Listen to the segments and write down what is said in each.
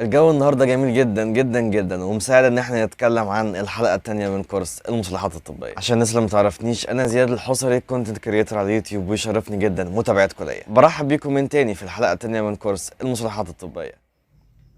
الجو النهارده جميل جدا جدا جدا ومساعد ان احنا نتكلم عن الحلقة الثانية من كورس المصطلحات الطبيه. عشان الناس اللي ما تعرفنيش، انا زياد الحصري، content creator على اليوتيوب، ويشرفني جدا متابعتكم ليا. برحب بيكم من تاني في الحلقة الثانية من كورس المصطلحات الطبيه.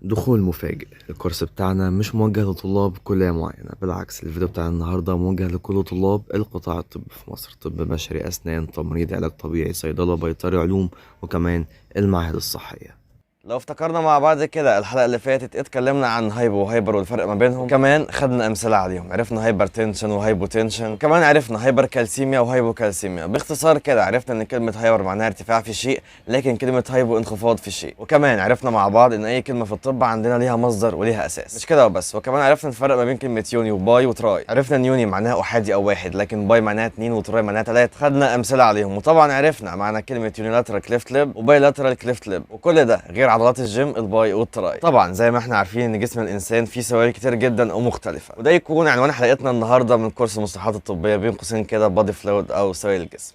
دخول مفاجئ. الكورس بتاعنا مش موجه لطلاب كلية معينة، بالعكس الفيديو بتاع النهاردة موجه لكل طلاب القطاع الطبي في مصر: طب بشري، أسنان، تمريض، علاج طبيعي، صيدلة، بيطري، علوم، وكمان المعاهد الصحية. لو افتكرنا مع بعض كده الحلقة اللي فاتت اتكلمنا عن hypo و hyper والفرق ما بينهم، كمان خدنا امثلة عليهم، عرفنا hypertension و hypotension، كمان عرفنا hypercalcemia و hypocalcemia. باختصار كده عرفنا ان كلمة hyper معناها ارتفاع في شيء، لكن كلمة hypo انخفاض في شيء. وكمان عرفنا مع بعض ان اي كلمة في الطب عندنا ليها مصدر وليها اساس، مش كده وبس. وكمان عرفنا الفرق ما بين كلمة uni و bi و tri. عرفنا ان uni معناها احادي او واحد، لكن bi معناها اثنين و tri معناها ثلاث. خدنا امثلة عليهم، وطبعا عرفنا معنى كلمة unilateral cleft lip و bilateral cleft lip، وكل ده غير عضلات الجيم ال bi وال tri. طبعا زي ما احنا عارفين ان جسم الانسان فيه سوائل كتير جدا ومختلفه، وده يكون عنوان حلقتنا النهارده من كورس المصطلحات الطبيه، بين قوسين كده body fluid او سوائل الجسم.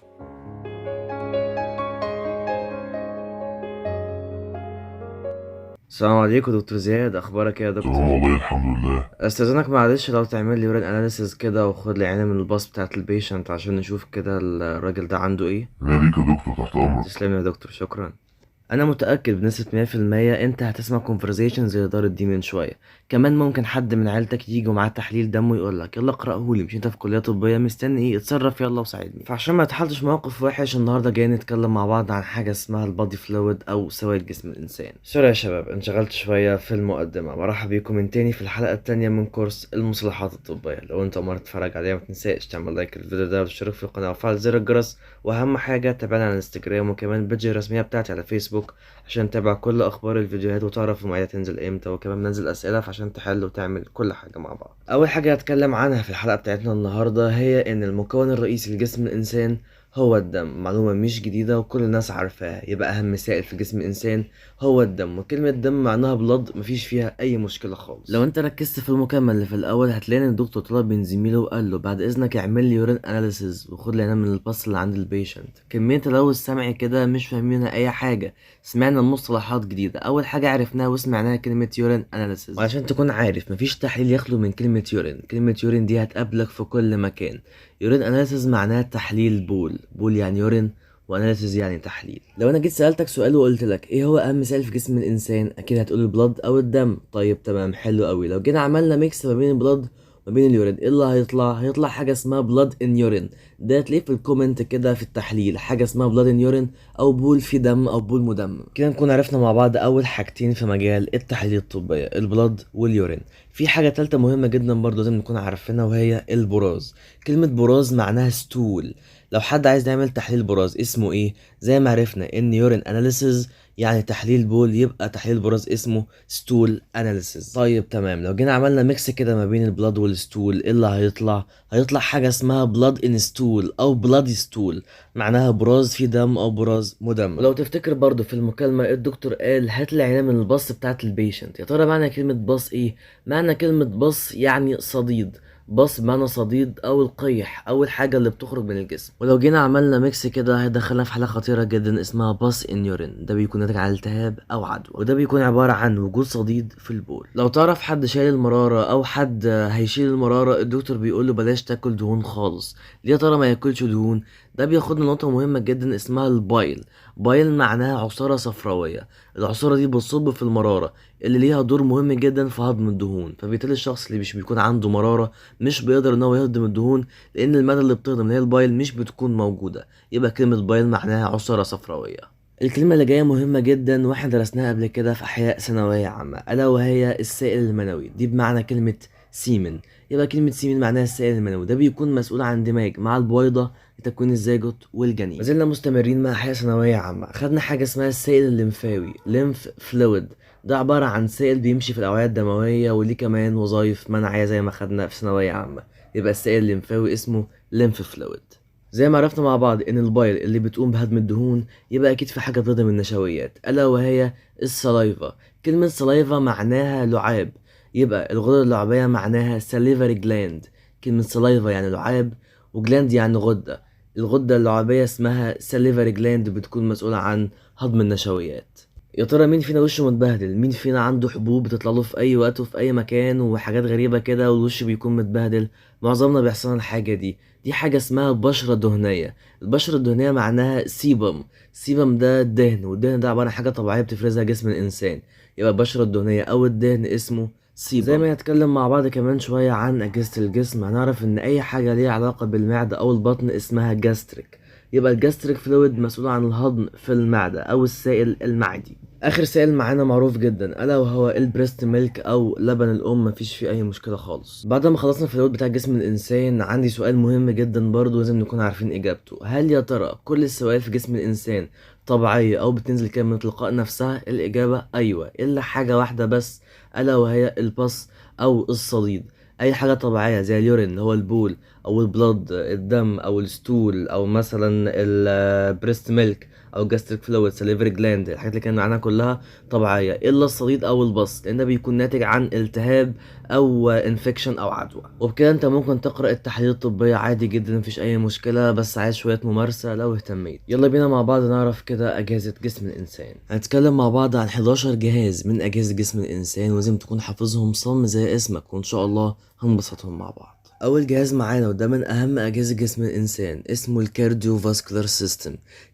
السلام عليكم دكتور زياد، اخبارك ايه يا تمام دكتور؟ والله الحمد لله. استاذنك معلش لو تعمل لي urine analysis كده وخد لي عينه من ال pus بتاعت ال patient عشان نشوف كده الراجل ده عنده ايه. انا ليك يا دكتور، تحت امرك. تسلم يا دكتور، شكرا. انا متاكد بنسبة 100% انت هتسمع conversation زي دارت دي من شويه. كمان ممكن حد من عيلتك يجي ومعاه تحليل دم ويقول لك يلا اقراه لي، مش انت في كليه طبية مستني ايه؟ اتصرف يلا وساعدني. فعشان ما اتحطش موقف وحش، النهارده جاي نتكلم مع بعض عن حاجة اسمها ال body fluid او سوائل جسم الانسان. sorry يا شباب انشغلت شوية في المقدمه. مرحبا بيكم من تاني في الحلقة التانية من كورس المصطلحات الطبية. لو انت اول مرة تتفرج عليها ما تنساش تعمل like للفيديو ده وتشترك في القناة وفعل زر الجرس، واهم حاجة تابعنا على الانستجرام وكمان ال page الرسمية بتاعتي على فيسبوك عشان تتابع كل اخبار الفيديوهات وتعرف المواعيد هتنزل امتى، وكمان بنزل اسئلة عشان تحل وتعمل كل حاجة مع بعض. اول حاجة هتكلم عنها في الحلقة بتاعتنا النهارده هي ان المكون الرئيسي لجسم الانسان هو الدم. معلومة مش جديدة وكل الناس عارفاها، يبقى اهم سائل في جسم الانسان هو الدم، وكلمه دم معناها blood، مفيش فيها اي مشكلة خالص. لو انت ركزت في المكالمة اللي في الاول هتلاقي ان الدكتور طلب من زميله وقال له بعد اذنك اعمل لي urine analysis وخد لي عينه من ال pus اللي عند ال patient. كمية تلوث سمعي كده مش فاهمين اي حاجة، سمعنا مصطلحات جديدة. اول حاجة عرفناها وسمعناها كلمة urine analysis، وعشان تكون عارف مفيش تحليل يخلو من كلمة urine. كلمة urine دي هتقابلك في كل مكان. urine analysis معناها تحليل بول، بول يعني urine و analysis يعني تحليل. لو انا جيت سالتك سؤال وقلت لك ايه هو اهم سائل في جسم الانسان، اكيد هتقول ال blood او الدم. طيب تمام، حلو قوي. لو جينا عملنا mix ما بين ال blood ما بين ال urine، ايه اللي هيطلع؟ هيطلع حاجة اسمها blood in urine. ده تلاقيه في ال comment كده في التحليل، حاجة اسمها blood in urine او بول في دم او بول مدمم. كده نكون عرفنا مع بعض اول حاجتين في مجال التحاليل الطبية، ال blood وال urine. في حاجة ثالثة مهمة جدا برضه لازم نكون عارفينها وهي البراز. كلمة براز معناها stool. لو حد عايز يعمل تحليل براز اسمه ايه؟ زي ما عرفنا ان urine analysis يعني تحليل بول، يبقى تحليل براز اسمه stool analysis. طيب تمام، لو جينا عملنا mix كده ما بين ال blood وال stool ايه اللي هيطلع؟ هيطلع حاجة اسمها blood in stool او bloody stool، معناها براز فيه دم او براز مدمم. ولو تفتكر برضو في المكالمة الدكتور قال هات لي عينه من ال pus بتاعت ال patient. يا ترى معنى كلمة pus ايه؟ معنى كلمة pus يعني صديد، pus بمعنى صديد او القيح او الحاجة اللي بتخرج من الجسم. ولو جينا عملنا mix كده هيدخلنا في حاله خطيرة جدا اسمها pus in urine. ده بيكون ناتج عن التهاب او عدوى، وده بيكون عبارة عن وجود صديد في البول. لو تعرف حد شايل المرارة او حد هيشيل المرارة، الدكتور بيقول له بلاش تاكل دهون خالص. ليه يا ترى ما ياكلش دهون؟ ده بياخدنا نقطة مهمة جدا اسمها ال bile. bile معناها عصارة صفراويه. العصاره دي بتصب في المرارة اللي ليها دور مهم جدا في هضم الدهون، فبالتالي الشخص اللي مش بيكون عنده مرارة مش بيقدر ان هو يهضم الدهون، لان المادة اللي بتهضم اللي هي ال bile مش بتكون موجودة. يبقى كلمة bile معناها عصارة صفراويه. الكلمة اللي جاية مهمة جدا واحنا درسناها قبل كده في احياء ثانوية عامة، الا وهي السائل المنوي. دي بمعنى كلمة semen. يبقى كلمة semen معناها السائل المنوي. ده بيكون مسؤول عن اندماج مع البويضة لتكوين الزيجوت والجنين. ما زلنا مستمرين مع احياء ثانوية عامة. خدنا حاجة اسمها السائل الليمفاوي، lymph fluid. ده عبارة عن سائل بيمشي في الأوعية الدموية وليه كمان وظائف مناعية زي ما خدنا في ثانوية عامة. يبقى السائل الليمفاوي اسمه lymph fluid. زي ما عرفنا مع بعض إن ال bile اللي بتقوم بهضم الدهون، يبقى أكيد في حاجة بتهضم النشويات، ألا وهي ال saliva. كلمة saliva معناها لعاب، يبقى الغدد اللعابية معناها salivary gland. كلمة saliva يعني لعاب و gland يعني غدة. الغدة اللعابية اسمها salivary gland، بتكون مسؤولة عن هضم النشويات. يا ترى مين فينا وشه متبهدل؟ مين فينا عنده حبوب بتطلع له في اي وقت وفي اي مكان وحاجات غريبة كده والوش بيكون متبهدل؟ معظمنا بيحصل لنا الحاجة دي. دي حاجة اسمها بشره دهنية. البشرة الدهنية معناها sebum. sebum ده الدهن، والدهن ده عبارة عن حاجة طبيعية بتفرزها جسم الانسان. يبقى البشرة الدهنية او الدهن اسمه sebum. زي ما هنتكلم مع بعض كمان شوية عن اجهزة الجسم، هنعرف ان اي حاجة ليها علاقة بالمعدة او البطن اسمها gastric. يبقى ال gastric fluid مسؤول عن الهضم في المعدة أو السائل المعدي. آخر سائل معانا معروف جدا ألا وهو ال breast milk أو لبن الأم، مفيش فيه أي مشكلة خالص. بعد ما خلصنا ال fluid بتاع جسم الإنسان، عندي سؤال مهم جدا برضو لازم نكون عارفين إجابته. هل يا ترى كل السوائل في جسم الإنسان طبيعية أو بتنزل كده من تلقاء نفسها؟ الإجابة أيوة، إلا حاجة واحدة بس ألا وهي ال pus أو الصديد. اي حاجة طبيعية زي ال urine اللي هو البول او ال blood الدم او ال stool او مثلا ال breast milk او gastric fluid salivary gland، الحاجات اللي كان معانا كلها طبيعية الا الصديد او ال pus، لان ده بيكون ناتج عن التهاب او infection او عدوى. وبكده انت ممكن تقرا التحاليل الطبية عادي جدا، مفيش اي مشكلة، بس عايز شوية ممارسة لو اهتميت. يلا بينا مع بعض نعرف كده اجهزة جسم الانسان. هنتكلم مع بعض عن 11 جهاز من اجهزة جسم الانسان، ولازم تكون حافظهم صم زي اسمك، وان شاء الله هنبسطهم مع بعض. اول جهاز معانا وده من اهم اجهزة جسم الانسان اسمه ال cardiovascular system.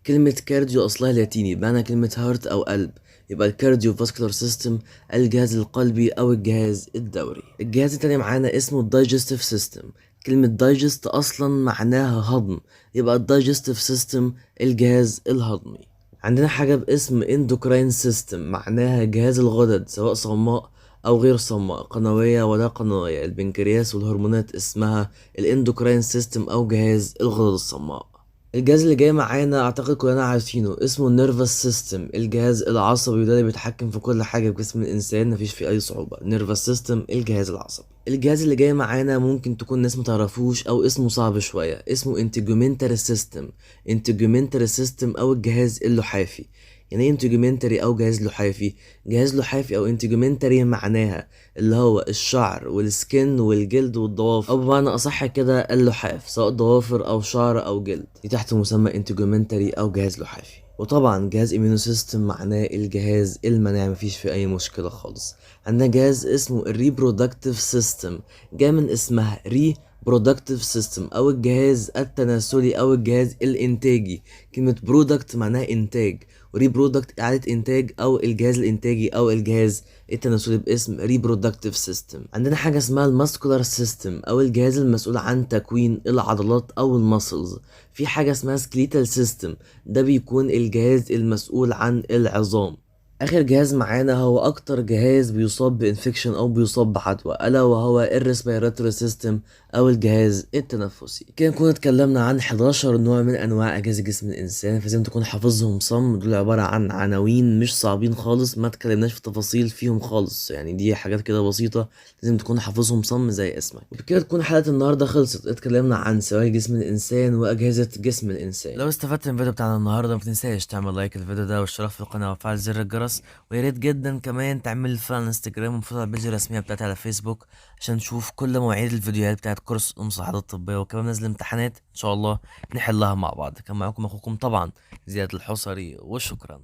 كلمة cardio اصلها لاتيني بمعنى كلمة heart او قلب، يبقى ال cardiovascular system الجهاز القلبي او الجهاز الدوري. الجهاز التاني معانا اسمه ال digestive system. كلمة digest اصلا معناها هضم، يبقى ال digestive system الجهاز الهضمي. عندنا حاجة باسم endocrine system، معناها جهاز الغدد سواء صماء او غير صماء، قنوية ولا قنوية، البنكرياس والهرمونات اسمها ال endocrine system او جهاز الغدد الصماء. الجهاز اللي جاي معانا اعتقد كلنا عارفينه اسمه ال nervous system، الجهاز العصبي، وده اللي بيتحكم في كل حاجة في جسم الانسان، مفيش فيه اي صعوبة. nervous system الجهاز العصبي. الجهاز اللي جاي معانا ممكن تكون ناس متعرفوش او اسمه صعب شوية، اسمه integumentary system. integumentary system او الجهاز اللحافي. يعني ايه integumentary او جهاز لحافي؟ جهاز لحافي او integumentary معناها اللي هو الشعر وال skin والجلد والضوافر، او بمعنى اصح كده اللحاف، سواء ضوافر او شعر او جلد، دي تحت مسمى integumentary او جهاز لحافي. وطبعا جهاز immune system معناه الجهاز المناعي، مفيش فيه اي مشكلة خالص. عندنا جهاز اسمه ال reproductive system، جاي من اسمها reproductive system او الجهاز التناسلي او الجهاز الانتاجي. كلمة product معناها انتاج، و reproduct اعاده انتاج او الجهاز الانتاجي او الجهاز التناسلي باسم reproductive system. عندنا حاجة اسمها ال muscular system او الجهاز المسؤول عن تكوين العضلات او ال muscles. في حاجة اسمها skeletal system، ده بيكون الجهاز المسؤول عن العظام. اخر جهاز معانا هو اكتر جهاز بيصاب ب infection او بيصاب بعدوى، الا وهو ال respiratory system او الجهاز التنفسي. كده نكون اتكلمنا عن 11 نوع من انواع اجهزة جسم الانسان، فلازم تكون حافظهم صم. دول عبارة عن عناوين مش صعبين خالص، ما اتكلمناش في تفاصيل فيهم خالص، يعني دي حاجات كده بسيطة لازم تكون حافظهم صم زي اسمك. وبكده تكون حلقة النهارده خلصت، اتكلمنا عن سوائل جسم الانسان واجهزة جسم الانسان. لو استفدت من الفيديو بتاعنا النهارده ما تنساش تعمل like الفيديو ده واشتراك في القناة وفعل زر الجرس، ويا ريت جدا كمان تعمل follow على انستجرام و follow على ال page الرسمية بتاعتي على فيسبوك عشان نشوف كل مواعيد الفيديوهات بتاعت كورس المصطلحات الطبية، وكمان نزل امتحانات ان شاء الله نحلها مع بعض. كان معاكم اخوكم طبعا زياد الحصري، وشكرا.